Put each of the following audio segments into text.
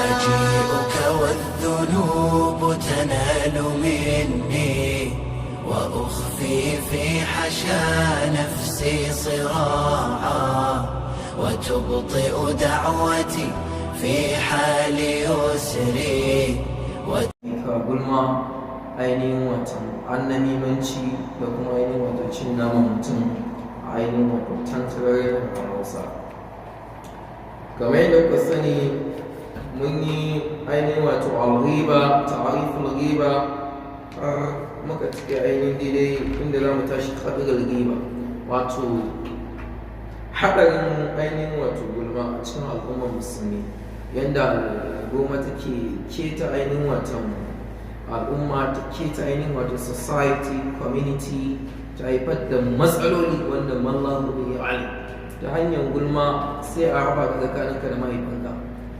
أجيئك والذنوب تنال مني، وأخفي في حشا نفسي صراعا، وتبطئ دعوتي في حال يسري. Ka gulma, ainihin watan annamimanci da kuma ainihin wato cin naman mutum a ainihin wato tantarar a Hausa. Kamar yadda kuka sani, mun yi ainihin wato al-ghiba, ta'riful ghiba, har muka cike ainihin daidai inda za mu tashi haɗarin ghiba, wato haɗarin ainihin wato gulma a cikin al'ummar Musulmi, yadda gulma take keta ainihin watan al'umma, ta keta ainihin wato society, community, ta haifar da matsaloli wanda mallahu bihi alim. Ta hanyar gulma sai a raba ka tsakaninka da mahaifinka,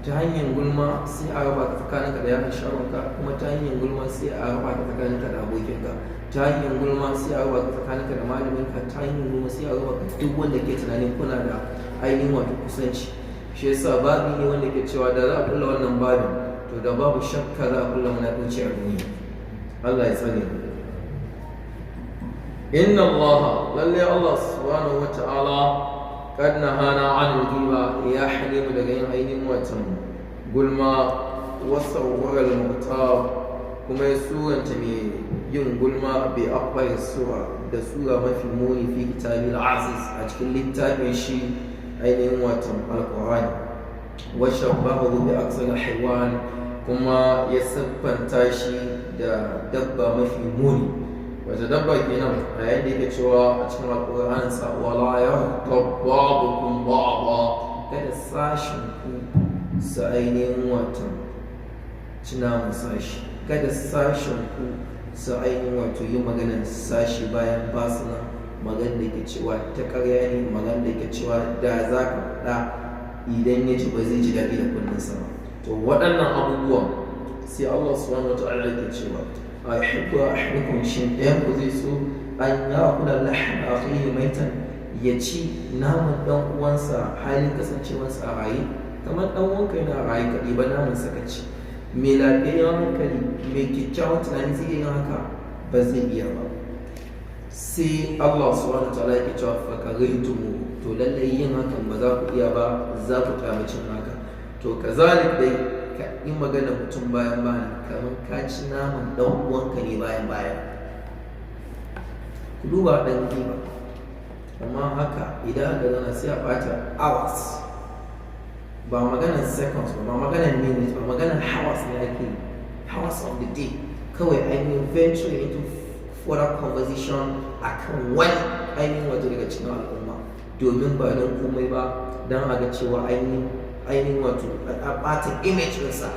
ta hanyar gulma sai a raba ka tsakaninka da yaron shagonka, kuma ta hanyar gulma sai a raba ka tsakaninka da abokinka, ta hanyar gulma sai a raba ka tsakaninka da malaminka, ta hanyar gulma sai a raba ka duk wanda ke tunanin kuna da ainihin wato kusanci. Shi yasa babi ne wanda ke cewa da za a kulla wannan babin, to da babu shakka za a kulla munafunci a duniya. Allah ya tsare mu. Inna Allah, lalle Allah subhanahu wa ta'ala, qad nahana 'anil ghiba, ya hane mu daga yin ainihin watan gulma, wa sawwara al kuma ya suranta mai yin gulma, bi aqbahi sura, da sura mafi muni, fi kitabil aziz, a cikin littafin shi ainihin watan Alqur'ani, wa shabbahu bi aksal haywan, kuma ya siffanta shi da dabba mafi muni. Wata dabba kenan? A yayin da yake cewa a cikin Alƙur'anin sa: "Wala yaghtab ba'dukum ba'da", kada sashin ku su ainihin wato ci naman sashi, kada sashin ku su ainihin wato yi maganar sashi bayan ba su nan, magana da ke cewa ta ƙarya ne, magana da ke cewa da za ka faɗa idan ya ji ba zai ji daɗi da kunninsa ba. To waɗannan abubuwan sai Allah subhanahu wa ta'ala yake cewa: "Ayuhibbu ahadukum", shin ɗayan ku zai so, "an ya'kula lahma akhihi maitan", ya ci naman ɗan uwansa halin kasancewarsa a raye? Kamar ɗan uwanka yana raye, ka ɗiba naman sa ka ci. Mai lafiyayyen hankali, mai kyakkyawan tunani zai iya yin haka? Ba zai iya ba. Sai Allah subhanahu wa ta'ala yake cewa: "Fakarihtumuhu", to lallai yin hakan ba za ku iya ba, za ku kyamacin haka. To kazalik dai ka yi magana mutum bayan bayan, kamar ka ci naman ɗan uwanka ne bayan bayan. Ku duba ɗan giba. Amma haka idan aka zauna sai a ɓata hours, ba maganar seconds ba, ba maganar minutes ba, maganar hours ne ake yi, hours of the day kawai, ainihin venture into further conversation akan wani ainihin wato daga cikin al'umma, domin ba don komai ba, don a ga cewa ainihin wato a ɓata image ɗinsa.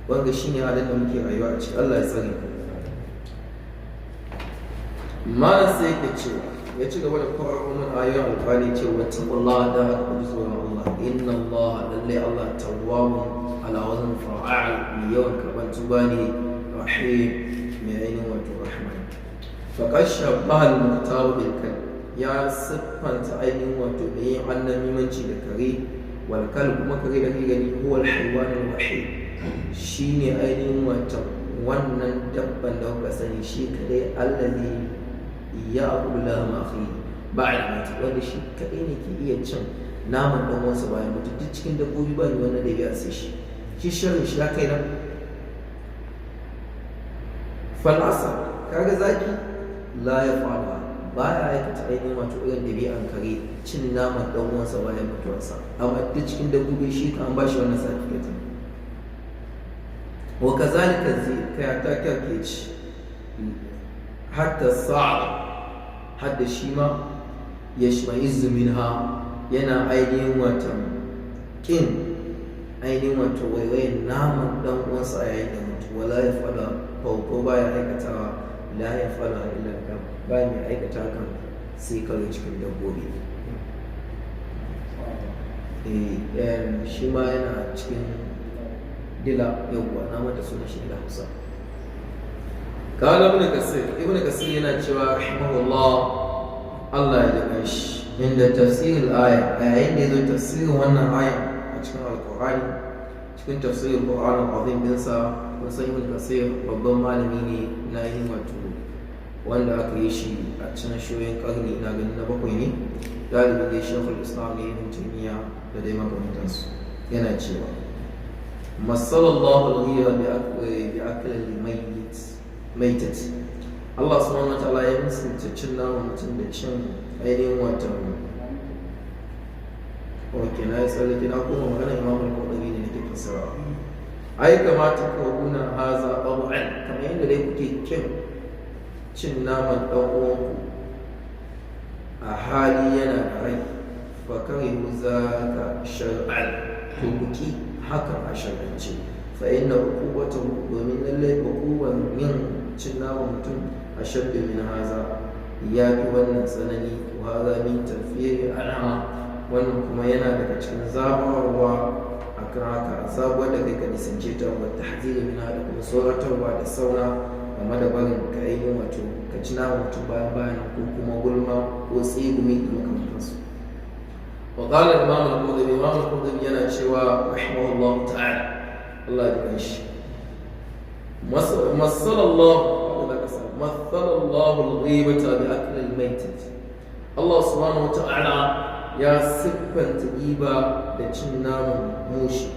Wanda shine halin da muke rayuwa a ciki. Allah ya tsare. Malam sai yake cewa, ya ci gaba da kwararo mana ayoyin Alƙur'ani cewa: "Wattaqullaha", da haka ku ji tsoron Allah, "inna Allah", lalle Allah, "tawwabun", ala wazn fa'al, mai yawan karɓar tuba ne, "rahim", mai ainihin wato rahman. "Faqad shabbaha al-mughtab bil kalb", ya siffanta ainihin wato mai yin annamimanci da kare. "Wal kalb", kuma kare da kai gani, "huwa al-haywan al-wahid", shine ainihin wato wannan dabban da kuka sani shi kadai, "allazi ya'kulu lahma akhihi ba'da mauti", wanda shi kadai ne ke iya cin naman dan uwansa bayan mutu. Duk cikin dabbobi ba ne wannan dabi'a sai shi. Shi sharrin shi ya kai nan. "Falasa", kaga zaki, "la ya fa'ala", baya aikata ainihin wato irin ɗabi'an kare, cin naman dan uwansa bayan mutuwarsa. Amma duk cikin dabbobi shi kan ba shi wannan certificate. "Wa kazalika zai kai ta kyarkeci, hatta sa'a", hadda shi ma, "yashma'izzu minha", yana ainihin watan kin ainihin wato waiwayin naman dan uwansa a yayin da mutu. "Wala ya fala", ko baya aikatawa, "la ya fala illa kam", ba mai aikata hakan sai kawai cikin dabbobi. Eh, shi ma yana cikin dila. Yawwa, na mata sunan shi da Hausa. قال ابن كثير, Ibn Kasir yana cewa, rahimahullah, Allah ya daɓe shi. Inda tafsirin aya, a yayin da ya zo tafsirin wannan aya a cikin Alkur'ani, cikin tafsirin Qur'an azim dinsa. Kun san Ibn Kasir babban malami ne na yin wato wanda aka yi shi a cikin shoyin karni, ina ganin na bakwai ne, dalibin da Sheikhul Islam ne Ibn Taymiya da dai makamantansu. Yana cewa masallallahu al-ghira bi akl al-mayyit maitat. Allah subhanahu wa ta'ala ya misalta cin naman mutum da cin ainihin watan. Ok, na yi tsallake, na koma magana Imam al-Qurtubi ne nake fassara. Ai kamata ka haza tab'an, kamar yadda dai kuke kin cin naman dan uwanku a hali yana da rai, fa karihu zaka shar'an, to ku ki hakan a shar'ance. Fa inna uqubatahu, domin lallai uquban yin cin naman mutum, ashaddu min haza, ya fi wannan tsanani. Wa haza min tafiyar anha, wannan kuma yana daga cikin zabarwa akan haka, sabuwar da kai ka nisance ta, wa tahziri min da kuma tsoratarwa da sauna game da barin ka ainihin wato ka ci naman mutum bayan bayan, ko kuma gulma ko tsegumi da makamantansu. Wa qala Imam al-Qurtubi, Imam al-Qurtubi yana cewa rahimahullahu ta'ala, Allah ya kanshi, masala Allah al-ghibata bi akli al-maytat. Allah subhanahu wa ta'ala ya siffanta giba da cin naman mushi.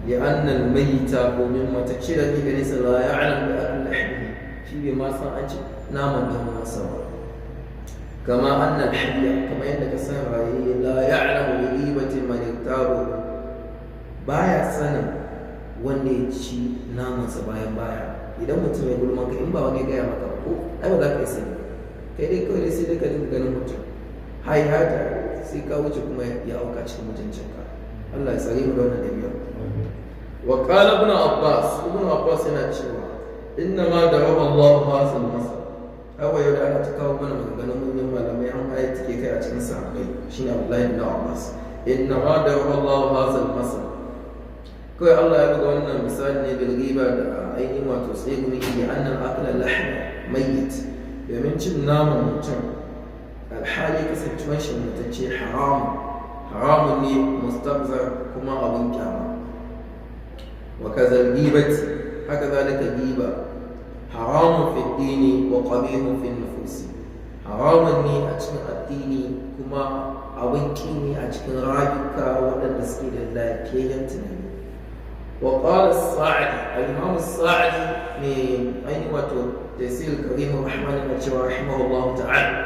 لأن الميت, domin matacce da ke ganin sa, la ya'lam bi akli lahmihi, shi bai ma san an ci naman dan uwansa ba. Kama anna al-hayya, kama yadda ka san rayi, la ya'lamu bi ghibati man iktabu, baya sanin wanda ya ci namansa bayan baya. Idan mutum ya gulman ka, in ba wani ya gaya maka ko, ai ba za ka yi sani. Kai dai kawai dai sai dai ka dinga ganin mutum hai hata, sai ka wuce kuma ya auka cikin mutuncinka. Allah ya tsare mu da wannan dabi'a. Wa qala Ibn Abbas, Ibn Abbas yana cewa inna ma daraba Allah hadha al-masal. Awa yau da ana ta kawo mana maganganun manyan malamai, an ayat take kai a cikin sahabbai, shine Abdullahi ibn Abbas. Inna ma daraba Allah hadha al-masal, kawai Allah ya buga wannan misali ne, bil ghiba, da ainihin wato tsegumi, bi annal akla lahm mayyit, domin cin naman mutum alhali kasancewar shi mutacce, haramun, haramun ne, mustaqzar, kuma abun kyama. Wa kazal ghibati, haka zalika giba, haramun fi dini wa qabihun fi nufusi, haramun ne a cikin addini kuma abun ki ne a cikin rayuka waɗanda suke da lafiyayyen tunani. Wa qala as-Sa'di, al-Imam as-Sa'di mai ainihin wato Taysir Karim Rahman na cewa rahimahullahu ta'ala,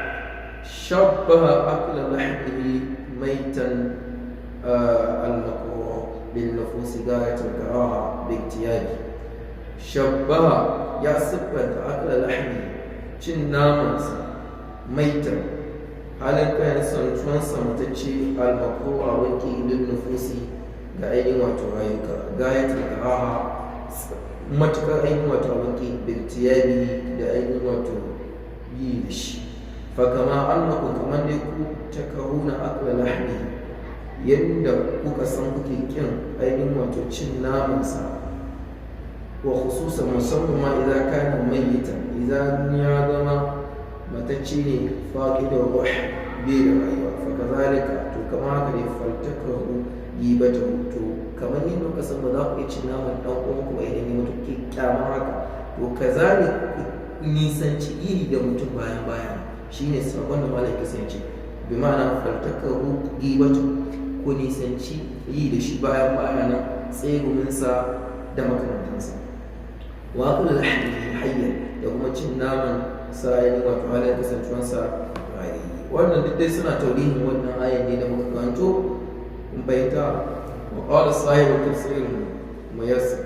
shabbaha akla lahmihi maitan al-makruh bin nufusi ghayat al-karaha bi iktiyabi. Shabbaha, ya siffanta, akla lahmi, cin namansa, maitan, halin kayan santuwansa matacce, al-makruh, abin lin nufusi, ga ainihin wato rayuka, gayatul karaha, matukar ainihin wato abin ki, birtiyabi, da ainihin wato yi da shi. Fa kama annakum, kamar dai ku, takaruna akla lahmi, yadda kuka san kuke kin ainihin wato cin namansa, wa khususan, musamman ma, idan kana mayyitan, idan ya zama matacce ne, faqidar ruh, bai da rayuwa. Fa kazalika, to kama haka ne, faltakrahu gibatahu, to kamar yadda kuka san ba za ku iya cin naman dan uwanku ba idan ya mutu, ke kyamar haka, to kazalik ku nisanci iri da mutum bayan bayan. Shine sakon da malam kasance, bi ma'ana faltakrahu gibatahu, ku nisanci yi da shi bayan bayan nan, tseguminsa da makamantansa. Wa aklu lahmihi hayyan, da kuma cin naman sa ainihin wato halin kasancewansa rayayye. Wannan duk dai suna taurihin wannan ayan ne da muka karanto, kun fahimta. Wa qala sahibu tafsir muyassir,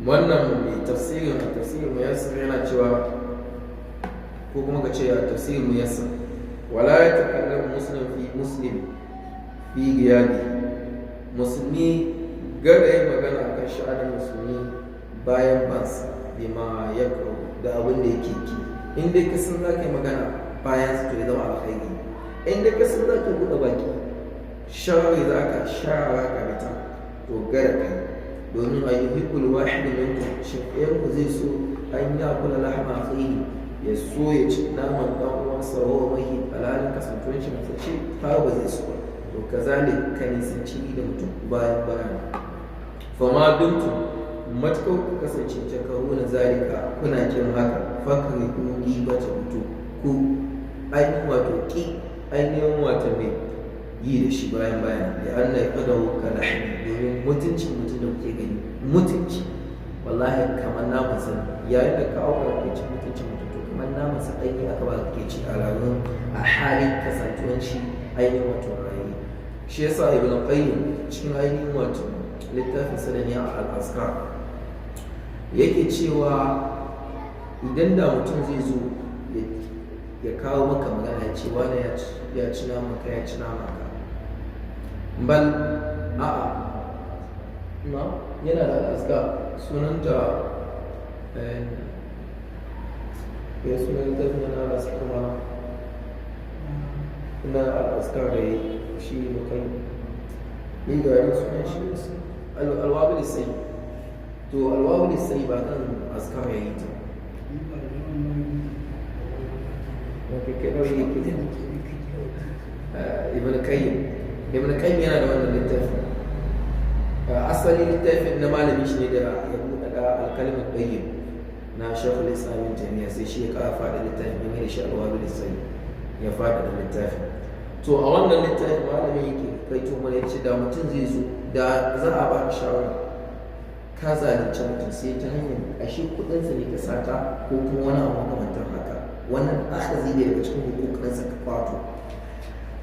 wannan mai tafsirin a tafsirin muyassir yana cewa, ko kuma ka ce a tafsirin muyassir, wala yatakallamu muslim fi muslim fi ghiyabi. Musulmi gada yin magana akan sha'anin musulmi bayan bansa, bima ya da abin da yake ki. In dai ka san za ka yi magana bayan su, to ya zama alkhairi. In dai ka san za ka buɗe baki sharri za ka shara ka fita, to gada kai. Domin a yi hibbul wahid minkum, shin ɗayan ku zai so an ya kula lahma akhihi, Ya so ya ci naman dan uwansa wa mahi alhalin kasantuwan shi mace har ba zai so ba. To kazalik ka nisanci da mutum bayan bayan. Fama dumtu, matuƙar ku kasance takaru na zalika, kuna kin haka, fakari ku gibata mutu, ku ainihin wato ki ainihin wato mai yi da shi bayan bayan da an na kadawo ka lahmi, domin mutuncin mutum da kuke gani, mutunci wallahi kamar naman sa, yayin da ka auka kake cin mutuncin mutum, to kamar naman sa ɗanye aka ba kake ci a rayuwar a halin kasantuwan shi ainihin wato rayu. Shi yasa Ibn Qayyim cikin ainihin wato littafin sa da ne al-Azkar yake cewa idan da mutum zai zo ya kawo maka magana ya ce wani ya ci naman ka, ya ci naman ka, bal a'a na yana da al-Azkar sunanta, ya sunan littafin na al-Azkar ma na al-Azkar da ya shi mukai ni ga yin sunan shi Alwabil Sai. To Alwabil Sai ba kan azkar ya yi ta. Ok, kai ɗauki yake Ibn Qayyim. Ibn Qayyim yana da wannan littafin. Asali littafin na malami shi ne da ya buɗe da Alkalimin Ɗayyib na Shekul Islam Jami'a, sai shi ya ƙara faɗa littafin ya mai da shi Alwabil Sai, ya faɗa da littafin. To a wannan littafin malamin yake kai to mana yace da mutum zai zo da za a ba shawara ka zalunci mutum sai ta hanyar ashe kuɗinsa ne ka sata ko kuma wani abu makamantar haka, wannan akhzi ne daga cikin hukukinsa ka kwato.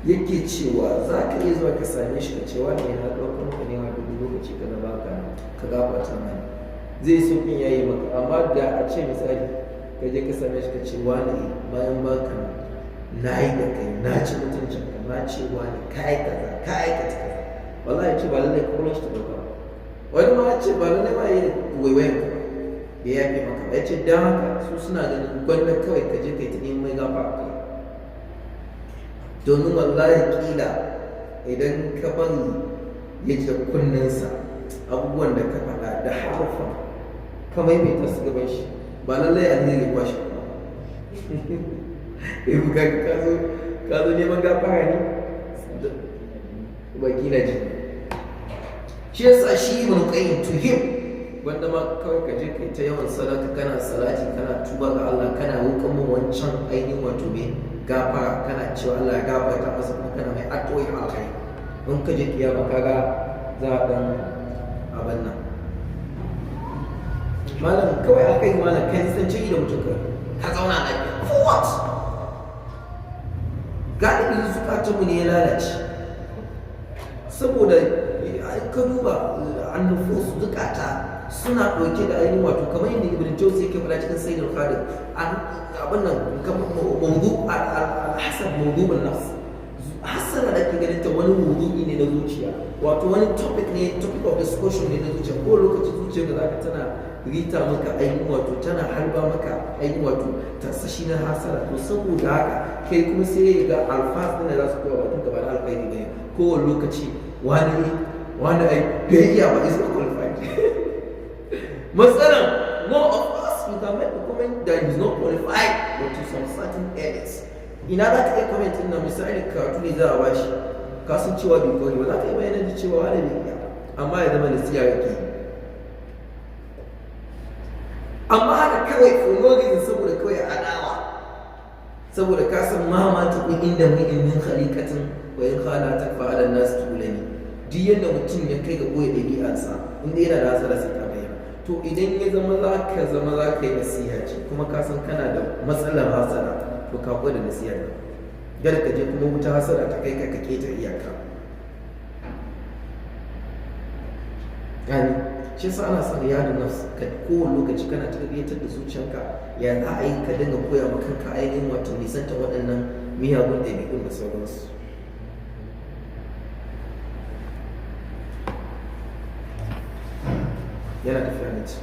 Yake cewa za ka iya zuwa ka same shi ka cewa ne na ɗaukar maka naira 1000 lokaci ka gaba ka ka gafarta mani, zai sauƙin yayi maka. Amma da a ce misali ka je ka same shi ka ce wani bayan baka na yi da kai na ci mutuncin ka, na ce wani ka yi kaza ka aikata kaza, wallahi ya ce ba lallai kwakwalwar shi ta ɗauka ba, wani ma ya ce ba lallai ma ya yi waiwayan ka ba ya yafe maka ba. Ya ce don haka su suna ganin gwanda kawai ka je kai ta neman mai gafara kai, domin wallahi kila idan ka bari ya ji da kunninsa abubuwan da ka faɗa da harufan ka maimaita su gaban shi, ba lallai alheri ya kwashe ba. In ka ka zo neman gafara ne ba kila ji. Shi yasa shi Ibn Qayyim to him wanda ma kawai ka je kai ta yawan sadaka, kana salati, kana tuba ga Allah, kana roƙon mu wancan ainihin wato me gafara, kana cewa Allah ya gafarta masa, kuma kana mai addu'o'i alkhairi. In ka je kiyama kaga za a dan abin nan malam kawai aka yi malam kai san ciki da mutum kawai ka zauna lafiya. For what? Galibin zukatanmu ne ya lalace, saboda ka duba annufus, zukata suna ɗauke da ainihin wato kamar yadda Ibn Jawzi yake faɗa cikin Sayyidul Khadir, abin nan mawdu al-hasad, mawdu'un nafs. Hasara da ake ganin ta wani mawdu'i ne na zuciya, wato wani topic ne, topic of discussion ne na zuciya. Ko lokacin zuciyar da zaka tana rita maka ainihin wato tana harba maka ainihin wato tarsashi na hasara. To saboda haka kai kuma sai ya ga alfaz ɗin da za su kowa bakin gaba na alkhairi bane. Kowane lokaci wani wani ai bai iya ba, is not qualified. Matsalan, one of us, you can make a comment that is not qualified, but to some certain areas ina za ka iya comment ɗin nan. Misali karatu ne za a bashi, ka san cewa bai kware ba, za ka iya bayyana da cewa wani bai iya, amma ya zama nasiha kake yi. Amma haka kawai for no reason, saboda kawai adawa, saboda ka san ma ma ta kun inda mu in min khaliqatin wa in khala takfa ala nas tulani. Duk yadda mutum ya kai ga boye ɗabi'arsa, inda yana da hasara sai ta bayyana. To idan ya zama za ka zama za ka yi nasiha ce kuma ka san kana da matsalar hasara, to ka gwada nasiha ne, kada ka je kuma wuta hasara ta kai ka ka keta iyaka. Yani shi yasa ana son riyadun nafs, ka kowane lokaci kana tarbiyyantar da zuciyanka, ya za a yi ka dinga koya ma kanka ainihin wato nisanta waɗannan miyagun ɗabi'un da sauransu. Yana tafiya ne ce.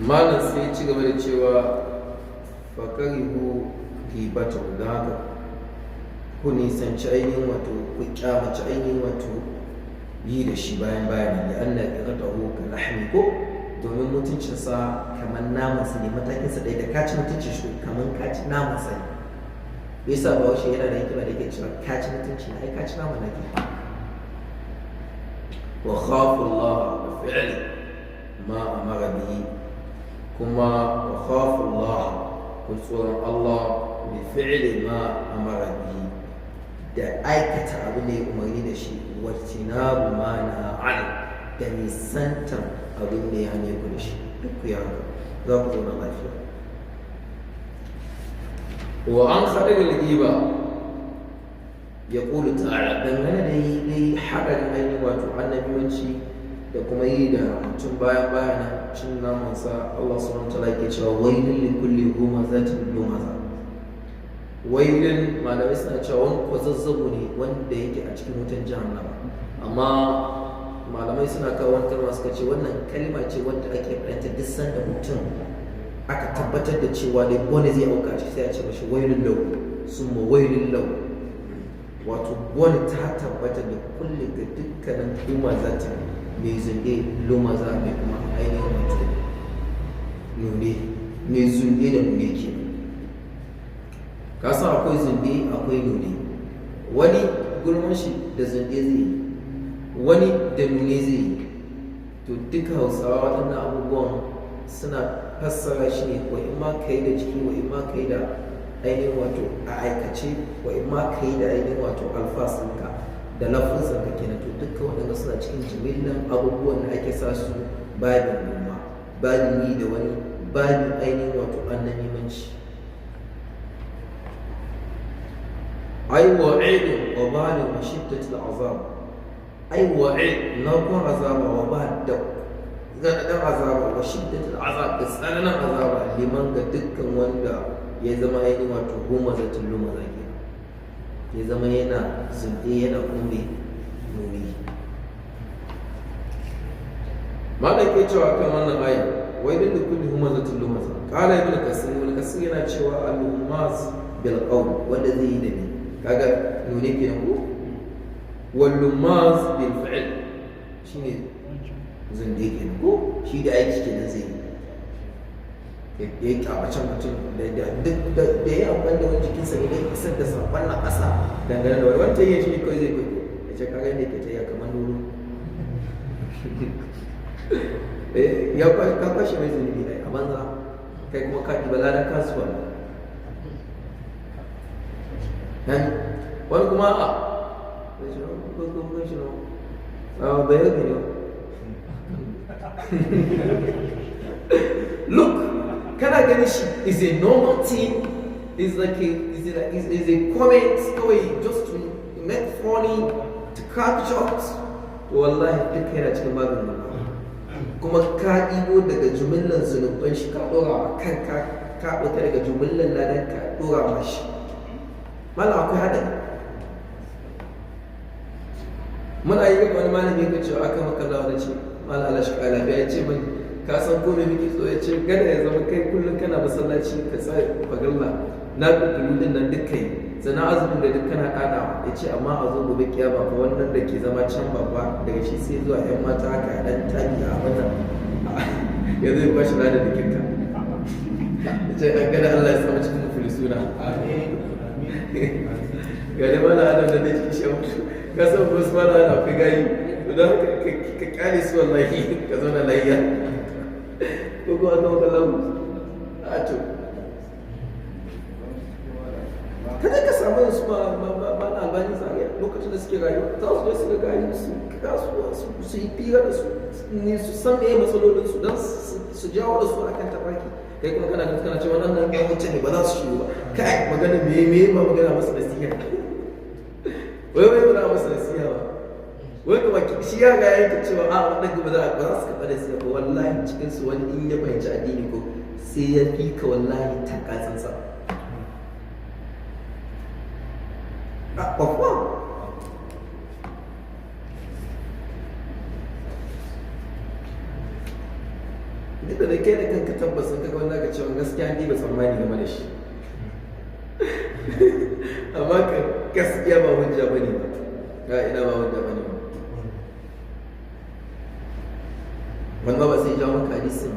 Malam sai ci gaba da cewa fakarihu gibata, da haka ku nisanci ainihin wato ku kyamaci ainihin wato yi da shi bayan bayan da anna iradahu ka lahmi ko, domin mutuncinsa kamar namansa ne, matakinsa ɗaya da ka ci mutuncin shi kamar ka ci namansa ne. Yasa ba washe yana da hikima da yake cewa ka ci mutunci na, ai ka ci naman nake. Wa khafu Allah bi fi'li ma amara bihi, kuma wa khafu Allah, ku tsoron Allah, bi fi'li ma amara bihi, da aikata abin da ya umarni da shi, wa tinabu ma naha anhu, da nisantan abin da ya hane ku da shi. Duk ku yi haka za ku zauna lafiya. Wa an haɗa al-ghiba ya ƙulu ta'ala, dangane da yi dai haɗarin ainihin wato annabiwanci da kuma yi da mutum bayan bayan cin namansa, Allah subhanahu wa ta'ala yake cewa wailun li kulli humazatin lumaza. Wailun malamai suna cewa wani kwazazzabo ne wanda yake a cikin wutan jahannama, amma malamai suna kawo wani kalma suka ce wannan kalma ce wanda ake fahimta duk sanda mutum aka tabbatar da cewa dai wani zai auka shi, sai a ce mashi wailun lau summa wailun lau, wato wani ta tabbata da kulle ga dukkanin humazatin mai zunde lumaza, mai kuma ainihin wato nune, mai zunde da nune ke. Ka san akwai zunde akwai nune, wani gulman shi da zunde zai yi, wani da nune zai yi. To duka Hausawa waɗannan abubuwan suna fassara shi ne wa in ma ka yi da jiki, wa in ma ka yi da ainihin wato a aikace, wa in ma ka yi da ainihin wato alfasinka da lafuzanka kenan. To dukkan waɗanda suna cikin jimillan abubuwan da ake sa su babin noma, babin yi da wani, babin ainihin wato annamimanci. Ai wa'idun wa balin wa shiddatul azab, ai wa'id na kun azaba, wa ba da tsananin azaba, wa shiddatul azab da tsananin azaba, liman ga dukkan wanda ya zama ainihin wato humazatul lumaza kenan, ya zama yana zunɗe yana kuma nuni. Malam ke cewa kan wannan aya wailun li kulli humazatin lumaza. Qala Ibn Kasir, Ibn Kasir yana cewa al-humaz bil qawl, wanda zai yi da ni kaga nune kenan ko, wal lumaz bil fi'l shine zunde kenan ko, shi da aiki kenan zai yi, ya yi kyamacin mutum da da ya amfani da wani jikinsa ne don isar da saƙon na ƙasa dangane da wani wancan yin shi ne kawai zai kwaiko ya ce kaga yadda ke ta yi kamar nuru ya ka kwashe mai zunubi ne a banza, kai kuma ka ɗiba ladan kasuwa dan wani kuma a bai look, kana ganin shi is a normal thing, is like a is a, is, is a comment kawai just to make funny, to crack jokes. Wallahi duka yana cikin babin nan, kuma ka ɗibo daga jumillan zunuban shi ka ɗora a kan ka, ka ɗauka daga jumillan ladan ka ɗora ma shi. Malam akwai haɗari. Muna yi wani malami ka cewa aka maka lawa, na ce malam Allah shi ƙara lafiya, ya ce min ka san ko me muke so, ya ce gada ya zama kai kullum kana masallaci ka tsaya fagalla na kullu din nan duk kai, sannan azumin da duk kana ɗanawa, ya ce amma a zo gobe kiyama fa wannan da ke zama can babba daga shi sai zuwa yan mata haka dan tabi a wannan ya zai bashi ladan da kinka. Ya ce an gada Allah ya samu cikin mufilisuna. Ga dai mana adam da dai cikin shan mutu ka san wasu mana adam akwai gayi, to don haka ka kyale su wallahi ka zauna lafiya ko kuma aka maka lahu a to kada ka samu su ma na Albani Zaria lokacin da suke rayuwa za su je su ga gayi su kasuwa su yi fira da su ne su san meye matsalolin su don su jawo da su akan tafarki. Kai kuma kana kana cewa wannan yan wuce ne ba za su shigo ba, kai magana me me ba magana masa nasiha, wai wai ba masa nasiha ba, wai kuma shi ya ga yanke cewa a wannan ba za ba za su karɓa nasiha ba. Wallahi cikin su wani in ya fahimci addini ko sai ya fi ka wallahi takatsansa a kwakwa. Duk da kai da kanka tabbas in kaga wannan ka cewa gaskiya ni ba tsammani game da shi, amma ka gaskiya ba hujja bane ba, ga ina ba hujja bane ba. hadisin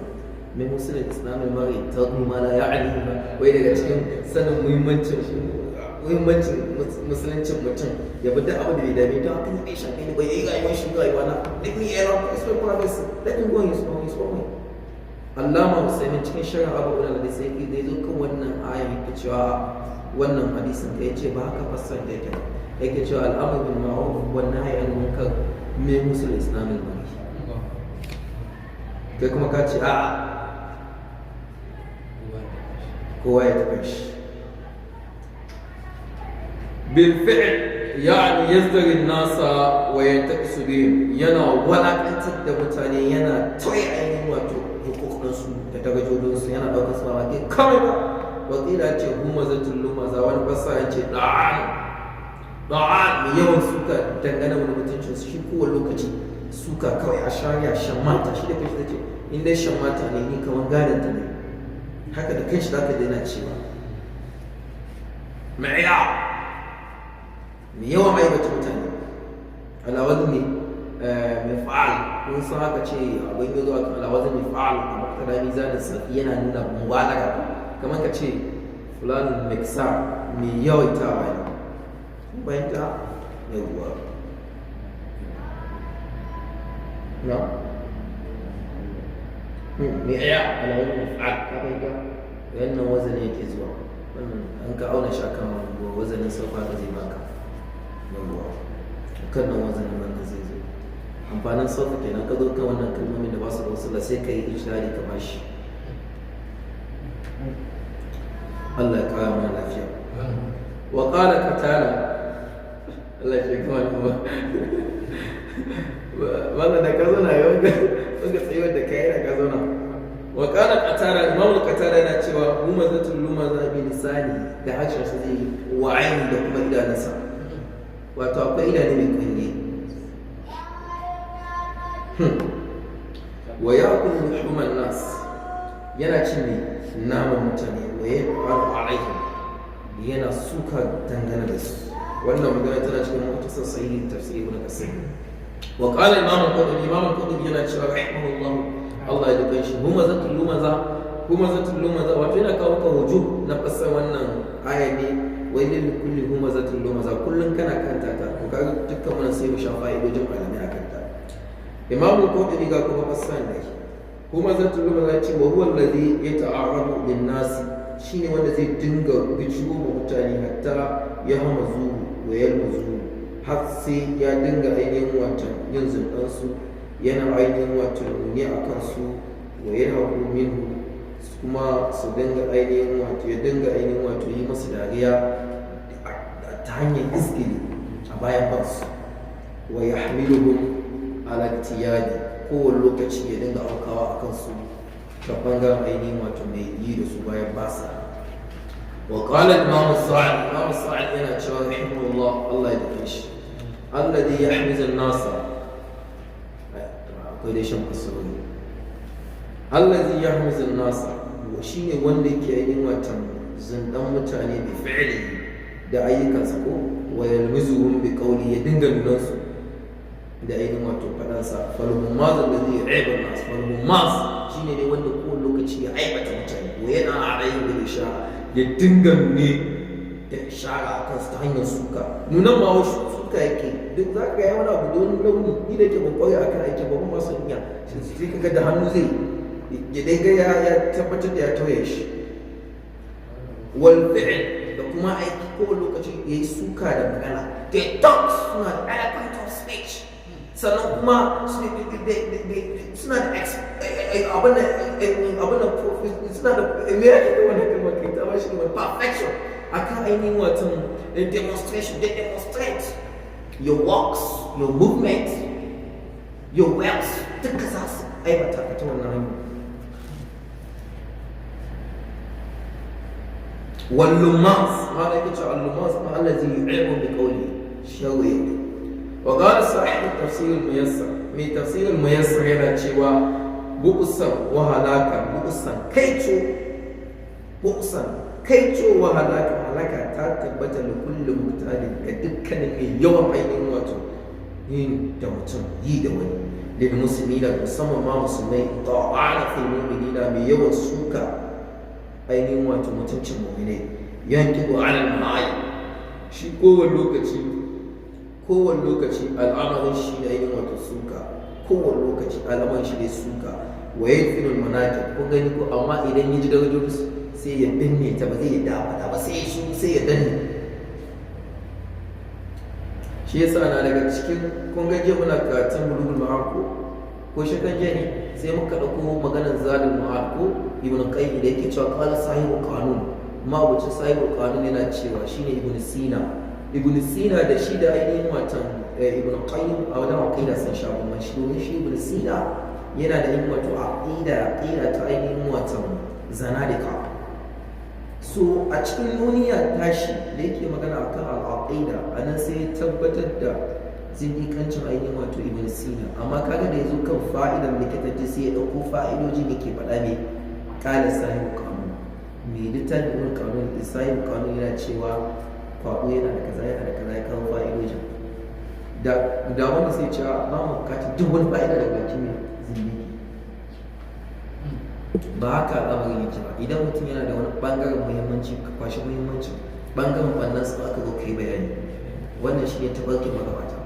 mai musulun islamin mara ta ma la ya'ani ba, wai daga cikin sanin muhimmancin musuluncin mutum ya bi duk abu da bai dame ta haka bai shafe ni ba, yayi rayuwar shi rayuwa na, let me air out his privacy, let him go his own his own way. Allama Usaimin cikin sharh Abu Hurairah da sai yake da yazo kan wannan ayan yake cewa wannan hadisin da yace ba haka fassara da yake ba, yake cewa al'amru bil ma'ruf wan nahyi anil munkar min musul islamil mari. Kai kuma ka ce a'a kowa ya tafi shi bil fi'l, yani yazdari nasa wa yantaqisu bihim, yana walakantar da mutane, yana toye ainihin wato hukukunsu da darajojinsu, yana ɗaukar su ba ke kawai ba. Wakila ce humazatul lumaza, wani fassara ya ce da'an da'an mai yawan suka dangane wani mutuncin su, shi kowane lokaci suka kawai a shari'a shammata, shi da kanshi ta ce in dai shammata ne ni kamar gadon ta ne, haka da kanshi zaka daina cewa ma'iya mai yawan aibata mutane alawazin ne mif'al. Kun san haka ce abin yi zuwa kan alawazin mif'al a maktara mizanin safi yana nuna mubalaga, kamar ka ce fulanin miksar mai yawaitawa ne bayan ta yawwa na mai aya alawazin mif'al, ka fahimta wannan wazanin yake zuwa wannan an ka auna shi akan wazanin sauka ka zai baka yawwa kan nan wazanin wannan zai zo. Amfanin sauka kenan ka zo kan wannan kalmomin da ba su da wasu sai ka yi ijtihadi ka bashi. Allah ya kara mana lafiya. Wa qala qatala, Allah ya kama ni ba wannan da ka zauna yau ga tsayuwar da kai da ka zauna. Wa qala qatala, Imam qatala yana cewa humazatul lumaza bi lisani, da harshen sa zai wa aini da kuma idanunsa, wato akwai idanu mai kulle. Wa ya'kulu luhuman nas, yana cin ne naman mutane, wa yaqalu alaihim, yana suka dangane da su. Wannan magana tana cikin mutasar sahihin tafsir Ibn Kasir. Wa qala Imam al-Qurtubi, Imam al-Qurtubi yana cewa rahimahullah, Allah ya dukan shi, humazatul lumaza, humazatul lumaza, wato yana kawo maka wujuh na fassara wannan aya ne, wai lil kulli humazatul lumaza, kullun kana kanta ta ko kaga dukkan mun sai mu sha fa'idojin malamai akan ta. Imam al-Qurtubi ga kuma fassara ne humazatul lumaza ce wa huwa alladhi yata'arradu lin nas, shine wanda zai dinga bijiro wa mutane hatta ya hamazu wa yalmuzu, har sai ya dinga ainihin watan yin zundan su, yana ainihin watan nuni a kansu, wa yalhaqu minhu, kuma su dinga ainihin wato ya dinga ainihin wato yi masu dariya ta hanyar izgili a bayan bansu, wa yahmiluhum ala tiyadi, kowane lokaci ya dinga aukawa a kansu ta bangaren ainihin wato mai yi da su bayan basa. Wa qala Imam Sa'id, Imam Sa'id yana cewa rahimahullah, Allah ya dake shi, alladhi yahmizu an-nasa, akwai dai shan fasarori, alladhi yahmizu an-nasa shine wanda yake ainihin watan zindan mutane bi fi'li da ayyukansa, ko wa yalmizuhum bi qawli, ya dinga nunan su da ainihin wato fadansa. Falhumaz alladhi yu'ibu an-nas, falhumaz shine dai wanda kowane lokaci ya aibata mutane, ko yana alayhi bil ishara, ya dinga nune da ishara a kansu ta hanyar suka, nunan ma wasu suka yake duk za ka ga wani abu don launi, ni da ke ban kware akan aikin ba kuma sun iya sai ka ga da hannu zai ya dai ga ya tabbatar da ya tauye shi. Wal fi'l, da kuma aiki, kowane lokaci ya yi suka da magana, they talk, suna da eloquent of speech, sannan kuma suna da abin da suna da me yake da wannan kalmar kai ta bashi ne perfection akan ainihin watan demonstration, they demonstrate your works, your movement, your wealth, duka za su aibata ka ta wannan hanyar. واللماس، هذا يكتب اللماس ما الذي يعيب بقوله شوي. وقال صاحب التفسير الميسر، من تفسير الميسر yana cewa bu'usan wa halaka, bu'usan kaico, bu'usan kaico wa halaka, halaka ta tabbata da kullum mutane ga dukkanin mai yawan ainihin wato yin da mutum yi da wani, Lil muslimina, musamman ma musulmai, ta'ala fil mu'minina, mai yawan suka ainihin wato mutuncin mu'minai. Yantiqu ala al-ma'ayi, shi kowane lokaci al'amarin shi ne ainihin wato suka, kowane lokaci al'amarin shi ne suka. Wa yadfinu al-manaqib, kun gani ko? Amma idan ya ji darajojin sai ya binne ta, ba zai yadda a faɗa ba, sai ya shi sai ya danne. Shi yasa na daga cikin, kun ga jiya muna karatun Bulugul Maram ko shekan jiya ne, sai muka ɗauko maganar Zadul Ma'ad ko Ibn Qayyim da yake cewa qala sahibu qanun, ma'abucin sahibu qanun yana cewa shine Ibn Sina. Ibn Sina da shi da ainihin watan Ibn Qayyim a wajen aqida sun sha bamban shi, domin shi Ibn Sina yana da yin wato aqida ta ainihin watan zanadika. So a cikin duniya tashi da yake magana akan al'aqida, anan sai ya tabbatar da zindiƙancin ainihin wato Ibn Sina. Amma kaga da yazo kan fa'idan likitanci sai ya ɗauko fa'idojin yake faɗa ne, qala sahibu qanun, mai littafin Ibn Qanun, sahibu qanun yana cewa kwaɗo yana da kaza, yana da kaza, ya kawo fa'idojin da wanda sai cewa ba mu bukatar duk wani fa'ida daga bakin mai zindiki. Ba haka al'amarin yake ba. Idan mutum yana da wani bangaren muhimmanci, ka kwashi muhimmancin bangaren wannan su aka zo ka yi bayani. Wannan shi ne tabarkin magabata.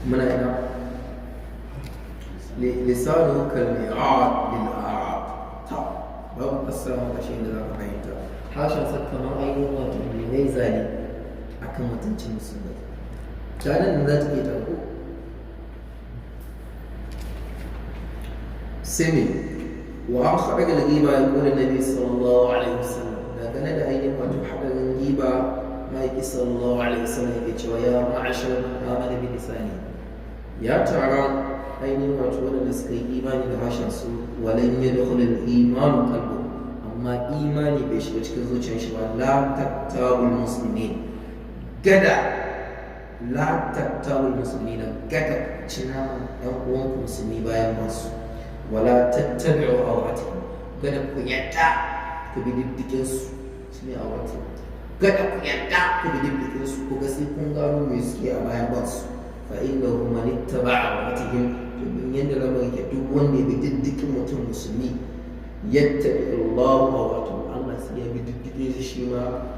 Muna ina? Lisanu kalmi'ad lil'arab. Ta babu fassara maka shi inda za ka fahimta. Harshen sa kamar ainihin wato mai zane akan mutuncin musulmai. Tanan da za ta iya tarko sai me wa an kharaja al-ghiba, yaqulu an-nabi sallallahu alaihi wasallam, dangane da ainihin wato hadarin giba, ma'aiki sallallahu alaihi wasallam yake cewa ya ma'ashar man amana bi lisani, ya taron ainihin wato waɗanda suka yi imani da harshen su, walan yadkhul al-iman qalbu, amma imani bai shiga cikin zuciyar shi ba, la taktabul muslimin, gada la taktabul muslimina, gada cina yan uwanku musulmi bayan masu, wala tattabi'u awratihim, gada ku yadda ku bi diddigin su, shine awratihim, gada ku yadda ku bi diddigin su, ku ga sai kun gano me suke a bayan basu. Fa innahu man ittaba'a awratihim, domin yadda lamarin ke, duk wanda ya bi diddigin mutum musulmi, yattabi Allahu awratahu, Allah sai ya bi diddigin shi shi ma.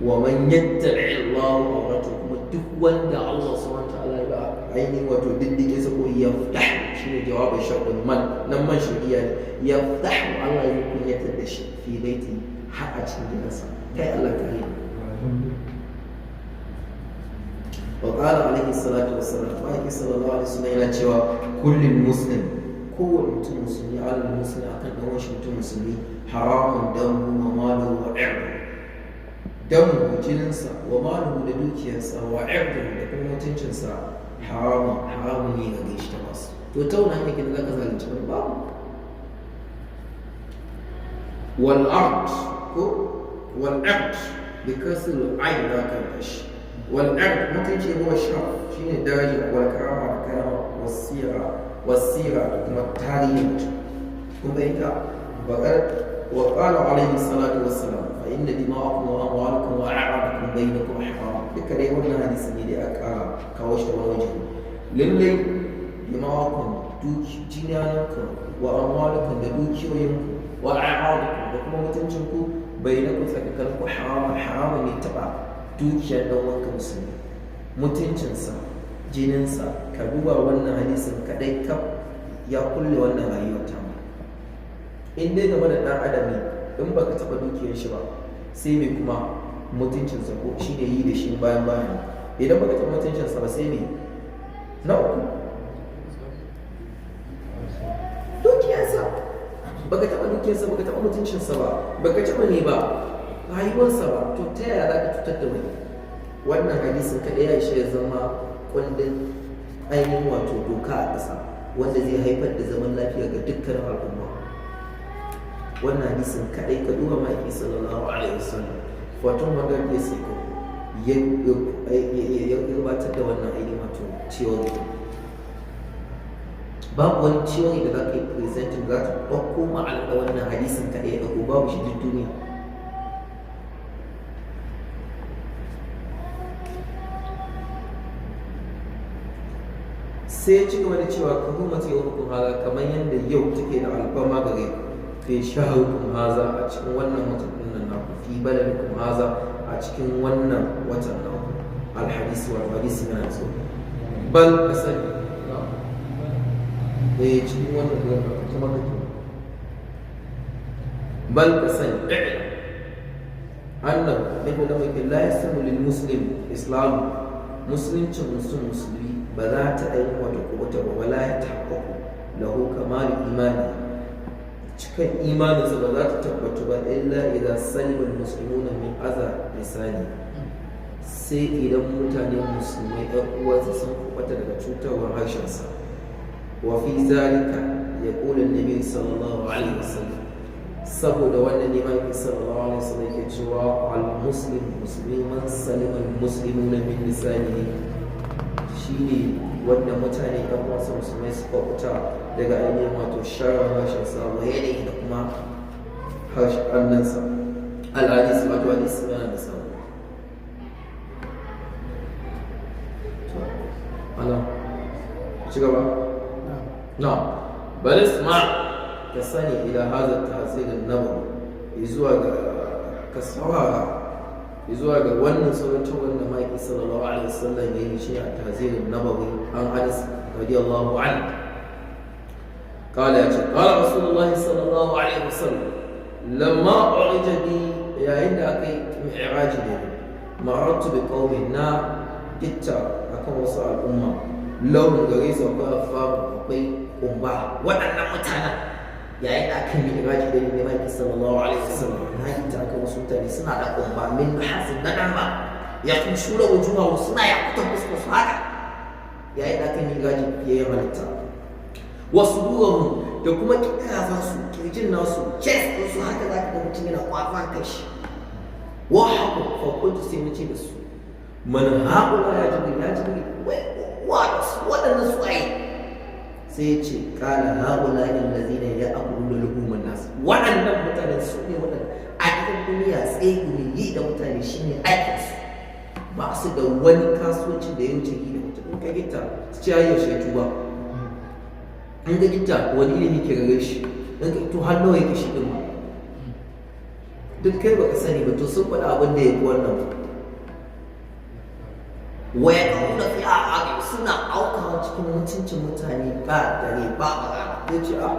Wa man yattabi Allahu awratahu, kuma duk wanda Allah subhanahu wa ta'ala ya ba ainihin wato diddigin sa ko yaftah, shine jawabin sharɗin man nan, man shari'a ne, yaftah, Allah ya kunyatar da shi fi baiti, har a cikin gidansa. Kai Allah kare. Wa qala alaihi salatu wassalam, ma'aiki sallallahu alaihi wasallam yana cewa kullum muslim, kowane mutum musulmi, alal muslim, akan dan wani mutum musulmi, haramun damu wa maluhu wa irduhu, damu jininsa, wa maluhu da dukiyarsa, wa irduhu da kuma mutuncinsa, haramun haramun ne ga gaishe ta masu. To ta wani hanyar kenan zaka zalunci wani? Babu. Wal ard ko wal ard bi kasr al ayn za ka tashi. Wal ard mutunci, huwa sharaf, shine daraja, wal karama da karama, wasira wasira da kuma tarihin mutum. Kun fahimta? Wa qala alayhi salatu wassalam fa inna dima'akum wa amwalakum wa a'radakum bainakum haram. Duka dai wannan hadisi ne da aka kara kawo shi ta wani waje. Lallai dima'akum, jinananku, wa amwalakum da dukiyoyinku, wa a'radakum da kuma mutuncinku, bainakum tsakaninku, haramun haramun ne taɓa dukiyar ɗan uwanka musulmi, mutuncinsa, jininsa. Ka duba wannan hadisin kaɗai kaf ya kulle wannan rayuwar ta mu. In dai game da ɗan adam ne, in baka taɓa dukiyar shi ba, sai mai kuma mutuncinsa, ko shi ne yi da shi bayan bayan. Idan baka taɓa mutuncinsa ba, sai mai na uku, dukiyarsa. Baka taɓa dukiyarsa, baka taɓa mutuncinsa ba, baka taɓa ne ba rayuwarsa ba, to ta yaya za ka cutar da wani? Wannan hadisin kaɗai ya ishe ya zama kundin ainihin wato doka a ƙasa wanda zai haifar da zaman lafiya ga dukkanin al'umma. Wannan hadisin kaɗai, ka duba ma'aiki sallallahu alaihi wasallam 1400 years ago ya gabatar da wannan ainihin wato cewa Babu wani theory da za ka yi presenting za ta ɗauko ma'anar da wannan hadisin kaɗai ya ɗauko, babu shi duk duniya. Sai ya ci gaba da cewa ka hurmata yau hukun haza, kamar yadda yau take da alfarma gare ku, fi shahrukum haza, a cikin wannan watan ɗin nan naku, fi baladikum haza, a cikin wannan watan naku. Alhadisi, wato hadisi yana da tsawo. Bal ka sani, eh, cikin wannan garin ka kuma kake. Bal ka sani annahu yadda lamarin yake, la yasimu lil muslim islam, musuluncin musulmi ba za ta ainihin wata kubuta ba, wala ya tahaqqaqu lahu kamalu imani, cikan imaninsa ba za ta tabbatu ba, illa idan salima al-muslimuna min aza lisani, sai idan mutane musulmai ɗan uwansa sun kubuta daga cutarwar harshensa. Wa fi zalika yaqulu an-nabi sallallahu alaihi wasallam, saboda wannan ne ma'aikin sallallahu alaihi wasallam yake cewa al-muslim, musulmi, man salima al-muslimuna min lisanihi, shine wanda mutane ɗan uwansa musulmai suka kubuta daga ainihin wato sharar harshensa, wa yanayi da kuma harshen hannunsa. Al-hadisi, wato hadisi yana da tsawo. To, ala ci gaba. Na bal isma, ka sani, ila hadha tahzir an-nabawi, zuwa ga ka saurara zuwa ga wannan tsorancin wanda ma'aiki sallallahu alaihi wasallam ya yi shi a tahzir an-nabawi. An Anas radiyallahu anhu قال يا شيخ، قال رسول الله صلى الله عليه وسلم: لما عرج بي، يا عند أكي معراج بي، مررت بقوم، نا gitta akan wasu al'umma, launin gare su akwai alfaru, akwai kumba. Waɗannan mutanen, yayin da aka yi mi'raji da ne ma'aiki sallallahu alaihi wasallam, na gitta akan wasu mutane suna da kumba min nuhasin, na dalma, ya kun shura wujuhahu, suna yakutan fuskar su haka, yayin da aka yi mi'raji fiye yin halitta wasu duwanmu da kuma kirazan su, kirjin nasu, chest din su haka, zaka ga mutum yana kwatsan kashi wa haku. Fa kuntu, sai nace da su: man haula ya Jibril? Ya Jibril, wai wa waɗannan su ai? Sai ya ce: qala haula allazina ya'kuluna luhuman nas. Waɗannan mutanen su ne waɗanda a cikin duniya tsegumi, yi da mutane shine aikin su. Ba su da wani kasuwancin da ya wuce yi da mutum. In ka gita su ce yaushe ya tuba, in ka gita wani ilimi ke gare shi, in ka to har nawa yake shi din ma duk kai baka sani ba. To sun faɗa abin da ya fi wannan. Wa ya kawo fi a suna aukawa cikin mutuncin mutane ba dare ba rana. Zai ce a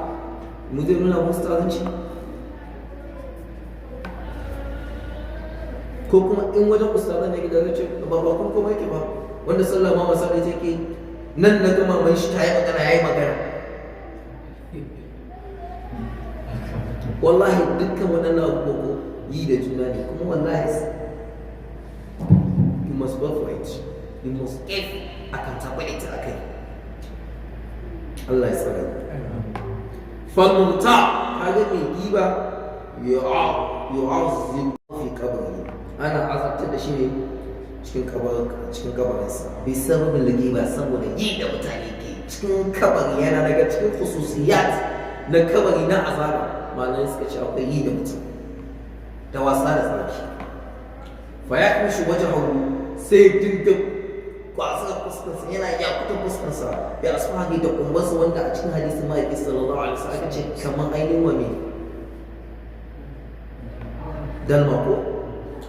mu zai nuna musu tsarinci, ko kuma in wajen ustazan ne gida, zai ce ba ba kun komai ke ba, wanda sallah ma wasa ne take nan, na gama mai shi ta yi magana, ya yi magana. Wallahi dukkan waɗannan abubuwa ko yi da juna ne. Kuma wallahi you must work for it, you must give accountability akai. Allah ya tsare. Falmumta, kaga mai giba, yu'azzib fi qabri, ana azabtar da shi ne cikin kabarin, cikin kabarinsa, bi sababin giba, saboda yi da mutane ke cikin kabari. Yana daga cikin khususiyat na kabari na azaba, malamai suka ce akwai yi da mutum da wasa da tsarki. Fa ya kushi wajahu, sai dinga kwasa fuskarsa, yana yakutan fuskarsa ya asfahari da kumbarsa, wanda a cikin hadisin ma'aiki sallallahu alaihi wasallam aka ce kamar ainihin wa me dalma ko,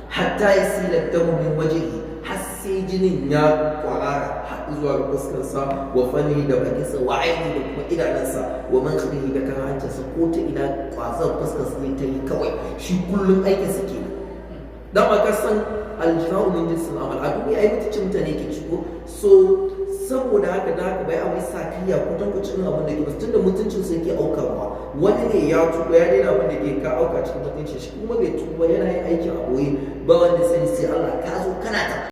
hatta ya sila damu min wajihi, har sai jinin ya kwarara har zuwa ga fuskarsa, wa fani, da bakinsa, wa aini, da kuma idanunsa, wa mankhirihi, da kan hancinsa, ko ta ina kwazar fuskarsa zai ta yi kawai. Shi kullum aikinsa kenan. Dama ka san aljaza'u min jinsil amal, a duniya ai mutuncin mutane ke ciko. So saboda haka da haka bai a wai sakayya ko tankwacin abin da ke basu, tunda mutuncin su yake aukawa. Wani ne ya tuba ya daina abin da ke ka auka cikin mutuncin shi, kuma bai tuba, yana yin aikin a boye, ba wanda sani sai Allah. Ka zo kana ta